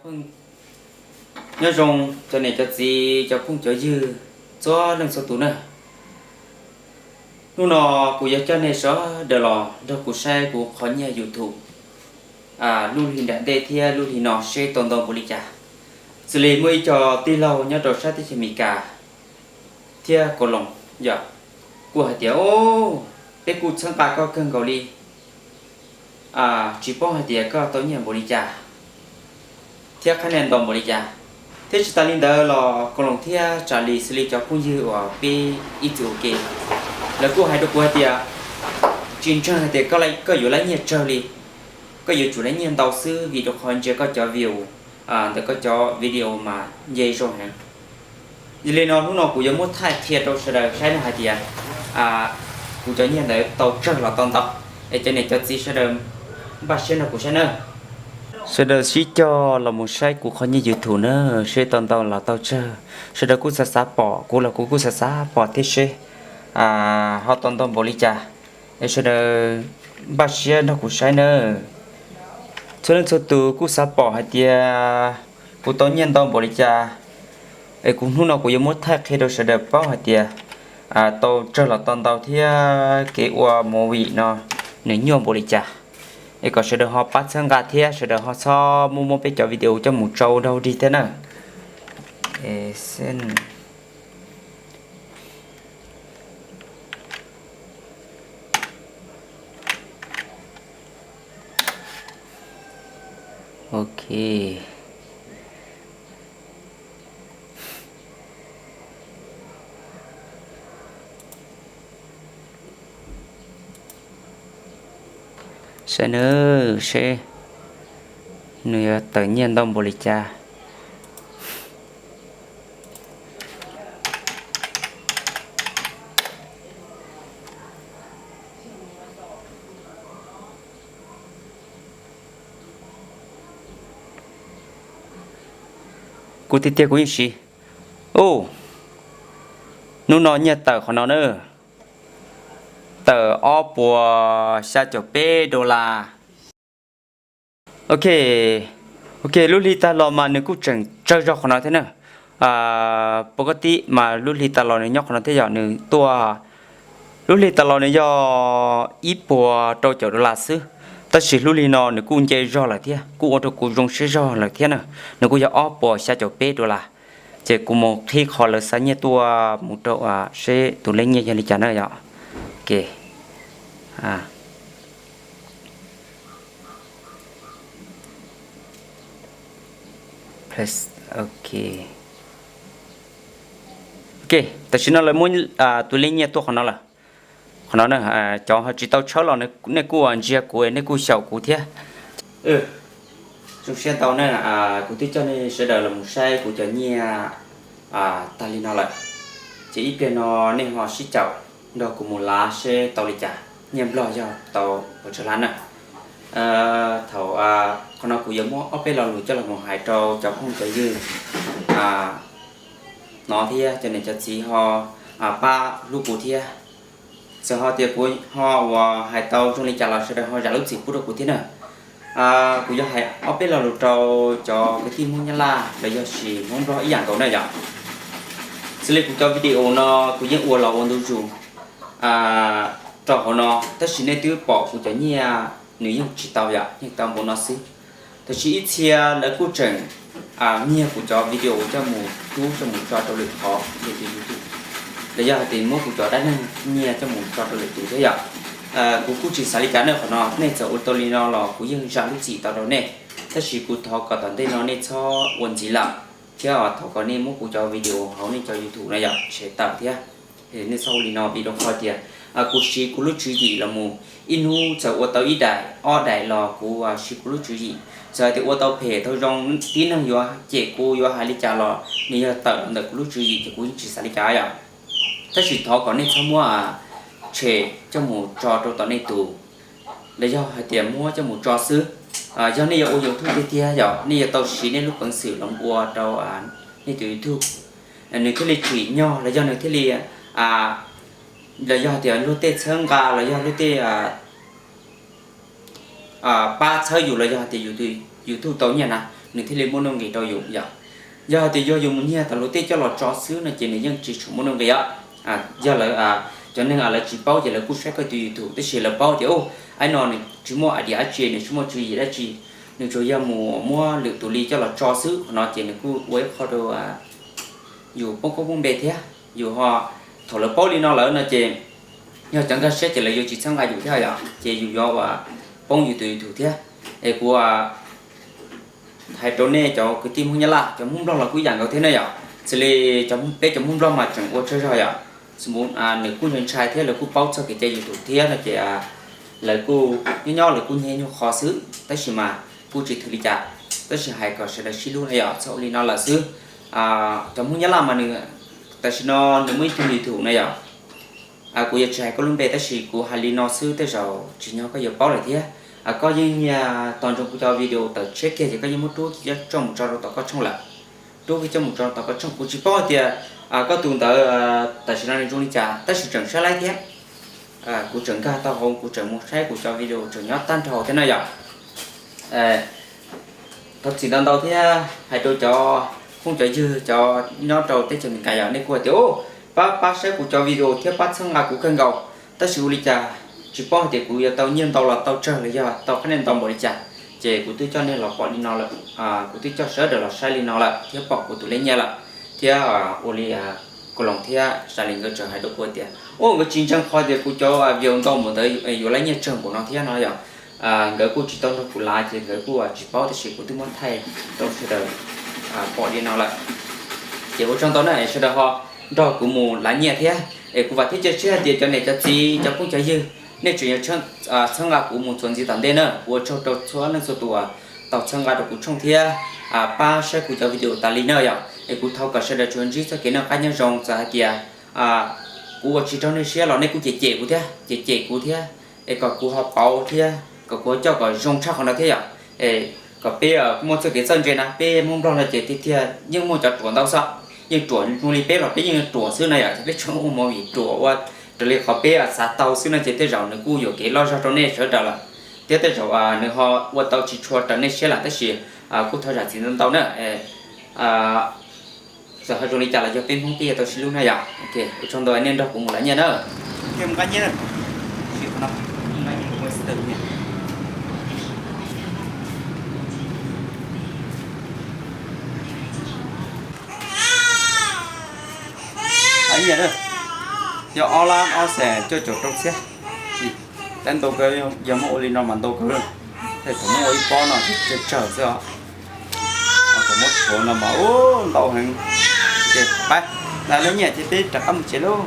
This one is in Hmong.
Phooj, nyob zoo cov niam cov txiv cov phooj cov ywg txhua leej txhua tus na. Hnub no kuv yuav coj nej sawv daws los nrog kuv saib kuv qhov nyiaj YouTube lub hli nram ntej thiab lub hli no seb tau ntau npaum li cas. Xws li muaj ib co tij laug nyob rau sab teb chaws Amelikas thiab Koos Loos yom, kuj hais tias, Au, peb kuj txhawb nqa koj kawg nkaus li, tsis paub hais tias koj tau nyiaj npaum li cas thiab qhab nyiaj ntau npaum li cas. Thiab tsis tas li ntawd los Koos Loos thiab Tsav Lis xws li cov phooj ywg uas peb ib txwm ua ke, lawv kuj hais rau kuv hais tias tsis ntseeg hais tias koj yuav lab nyiaj tsawg li, koj yuav tsum lab nyiaj ntau xwb vim rau qhov ntsia koj cov view ntawm koj cov video mas nce zoo heev. Yog li no hnub no kuv yuav muab thaij qhia rau sawv daws saib no hais tias kuv cov nyiaj ntawd tau tsawg los tau ntau, es cov niam cov txiv sawv daws npaj siab nrog kuv saib na. Sawv daws sib cog los mus saib kuv qhov nyiaj YouTube na, seb tau ntau los tau tsawg. Sawv daws kuj xav xav pom, kuv los kuv kuj xav xav pom thiab seb ho tau ntau npaum li cas. Es sawv daws npaj siab nrog kuv saib nawb. Txhua leej txhua tus kuj xav pom hais tias kuv tau nyiaj ntau npaum li cas. Es kuv hnub no kuv yuav muab thaij qhia rau sawv daws paub hais tias tau tsawg los tau ntau thiab kev ua movie no nws nyuaj npaum li cas. Es kom sawv daws ho pab txhawb nqa thiab sawv daws ho txhob muab muab peb cov video coj mus tso ua dog dig thiab na. Ok. Saib nawb, seb nws yuav tawm nyiaj ntau npaum li cas. Kuv tiag tiag kuv yeej siv. Ub, hnub no nyiaj tawm qhov no na, tawm ob puas xya caum peb dollar. Ok, ok, lub hli tag los mas nws kuj tseem tsawg zog qhov no thiab na. Pov koj tib mas lub hli tas los nws nyob qhov no thiab yom, nws tuaj, lub hli tas los nws yog ib puas rau caum dollar xwb, tab sis lub hli no nws kuj nce zog lawm thiab kuj ua rau kuv zoo siab zog lawm thiab na. Nws kuj yog ob puas xya caum peb dollar. Ces kuv mus qhib qhov lawv xa nyiaj tuaj mus rau seb tus lej nyiaj yog li cas na yom. Ok. Ok, tam sim no lawv muab tus lej nyiaj tuaj qhov no lawm. Qhov no cov ho tsis tau tshawb los nej kuj ntsia kuv, nej kuj xyaum kuv thiab. Zoo siab ntau na, kuv twb coj nej sawv daws los mus saib kuv cov nyiaj tag li no lawm, ces ib pliag no nej ho sib caum nrog kuv mus lav seb tau li cas, nyiaj Nplog yog tau pes tsawg lab na. Thaum, qhov no kuv yuav muab ob peb lo lus coj los mus hais rau cov phooj cov ywg hnov thiab cov niam cov txiv ho pab hlub kuv thiab. Txawm ho tias kuv ho uas hais tau zoo li cas los sawv daws ho zam lub txim pub rau kuv thiab na. Kuv yuav hais ob peb lo lus rau cov kwv tij Hmoob Nyab Laj los yog sis Hmoob Nplog ib yam nkaus na yom. Xws li kuv cov video no kuv yeej ua los ua ntu zus rau hauv no, tab sis nej twb pom kuv cov nyiaj nws yeej tsis tau yom, yeej tau npaum no xwb. Tab sis ib txhia lawv kuj tseem nyiag kuv cov video coj mus rub coj mus tso rau lwm qhov li tus YouTube, los yog hais tias muab kuv cov dab neeg nyiag coj mus tso rau lwm tus thiab yom. Kuv kuj tsis xav li cas na, qhov no nej txawm ua tau li no los kuv yeej zam lub txim tau rau nej, tab sis kuv thov kom tom ntej no nej txhob ua ntxiv lawm, thiab thov kom nej muab kuv cov video hauv nej cov YouTube no yom tshem tawm thiab. Nej txhob ua li no vim rau qhov tias kuv siv kuv lub tswv yim los mus, ib hnub txawm ua tau ib daim ob daim los kuv siv kuv lub tswv yim. Txawm hais tias ua tau phem tau zoo, tib neeg yuav cem kuv yuav hais li cas los nws yog tawm los ntawm kuv lub tswv yim ces kuv yeej tsis xav li cas yom. Tab sis thov kom nej txhob muab tshem coj mus tso rau tom nej tus, los yog hais tias muab coj mus tso xwb. Yog nej yuav ua YouTube tiag tiag yom, nej yuav tau siv nej lub peev xwm los ua rau nej tus YouTube, nws thiaj li tsim nyog los yog nws thiaj li, los yog hais tias luag tej txhawb nqa los yog luag tej pab txhawb yus los yog hais tias yus tus YouTube tau nyiaj na. nws thiaj li muaj nuj nqis rau yus yom. Yog hais tias yog yus mus nyiag tom luag tej coj los tso xwb no ces nws yeej tsis tshua muaj nuj nqis os. Yog lawv, cov neeg lawv tsis paub ces lawv kuj saib koj tus YouTube, tab sis lawv paub tias, u, aib no nws tsis muaj idea dab tsi, nws tsis muaj tswv yim dab tsi, nws tsuas yog mus muab lwm tus li coj los tso xwb, qhov no ces nws kuj ua ib qho rau yus poob koob poob npe thiab. Yus ho, thaum lawv paub li no lawm no ces yog cov nkag siab ces lawv yuav tsis txhawb nqa yus thiab yom, ces yus yuav ua poob yus tus YouTube thiab. Es kuv hais rau nej cov kwv tij Hmoob Nyab Laj, cov Hmoob Nplog los kuj ib yam nkaus thiab na yom. Xws li peb cov Hmoob Nplog mas tseem ua tsawg zog yom, nws kuj ntshai ntshai thiab lawv kuj paub txog kev cai YouTube thiab no ces lawv kuj nyob nyob lawv kuj nyiag nyuag qho xwb, tab sis mas kuj tsis thwm li cas, tab sis hais kom sawv daws sib hlub na yom, txhob ua li no lawm xwb. Cov Hmoob Nyab Laj mas nws, tam sim no nws muaj ib tug YouTube na yom. Kuv yuav tsis hais koj lub npe tab sis kuv hais li no xwb tej zaum tsim nyog koj yuav paub lawm thiab. Koj yeej nyiag tos ntsoov kuv cov video tawm tshiab kiag ces koj yeej muab rub coj mus tso rau tom koj tshooj lawm. Rub coj mus tso rau tom koj tshooj, kuv tsis paub hais tias koj tus ntawd tam sim no nws zoo li cas tab sis tseem saib laib thiab. Kuv tseem nkag tau hauv, kuv tseem mus saib kuv cov video tseem nyob tag nrho thiab na yom. Thov txim ntau ntau thiab hais rau cov phooj cov ywg cov nyob rau teb chaws Amelikas yom, nej kuj hais tias, u, pab pab saib kuv cov video thiab pab txhawb nqa kuv kawg nkaus, tab sis ua li cas tsis paub hais tias kuv yuav tau nyiaj ntau los tau tsawg los yog tau qhab niaj ntau npaum li cas, ces kuv twb coj nej los pom li no lawm. Kuv twb coj sawv daws los saib li no lawm thiab pom kuv tus lej nyiaj lawm, thiab ua li Koos Loos thiab Sa Lis nkawd tseem hais rau kuv tias, u, nkawd tsis ntseeg qhov tias kuv cov video ntau npaum ntawd yuav laib nyiaj tsawg npaum no thiab no yom. Nkawd kuj tsis tau nrog kuv lav ces nkawd kuj tsis paub tab sis kuv twb muab thaij rau sawv daws pom li no lawm. Ces ua tsaug ntau na, sawv daws ho nrog kuv mus lav nyiaj thiab. Es kuv vam thiab cia siab hais tias cov niam cov txiv cov phooj cov ywg nej tseem yuav txhawb nqa kuv mus txuas ntxiv tom ntej na. Kuv ua tsaug rau txhua leej txhua tus uas tau txhawb nqa rau kuv tshooj thiab pab saib kuv cov video tas li na yom. Es kuv thov kom sawv daws tsuas ntsib txoj kev noj qab nyob zoo, txawm hais tias kuv ua tsis raug nej siab los nej kuj cem cem kuv thiab, cem cem kuv thiab, es kom kuv ho pauv thiab kom kuv ho coj kom zoo tshaj qhov no thiab yom. Es kom peb muaj txoj kev txawj ntse na, peb Hmoob Nplog no ces tiag tiag yeej muaj cov ruam ntau xwb, yeej ruam zoo li peb los peb yeej ruam xwb no yom, ces peb tsuas ua movie ruam ua raws li qhov peb xav tau xwb no ces tej zaum nws kuj yuam kev loj zog rau nej sawv daws lawm, thiab tej zaum nws ho ua tau tsis tshua raws nej siab lawm tab sis kuj thov zam txim ntau ntau na. Txawm ho zoo li cas los yog peb Hmoob peb yuav tau sib hlub na yom. Ua tsaug ntau nej nrog kuv mus lav nyiaj na. Yog ob lab ob xees cuaj caum rau txhiab. Tab ntau kawg, yog muab ua li no mas ntau kawg. Thaum muab ua ib pob no tsawg tsawg xwb os. Thaum muab tshuav no mas ntau heev. Pab, lav lub nyiaj ces peb rov qab mus tsev lauj.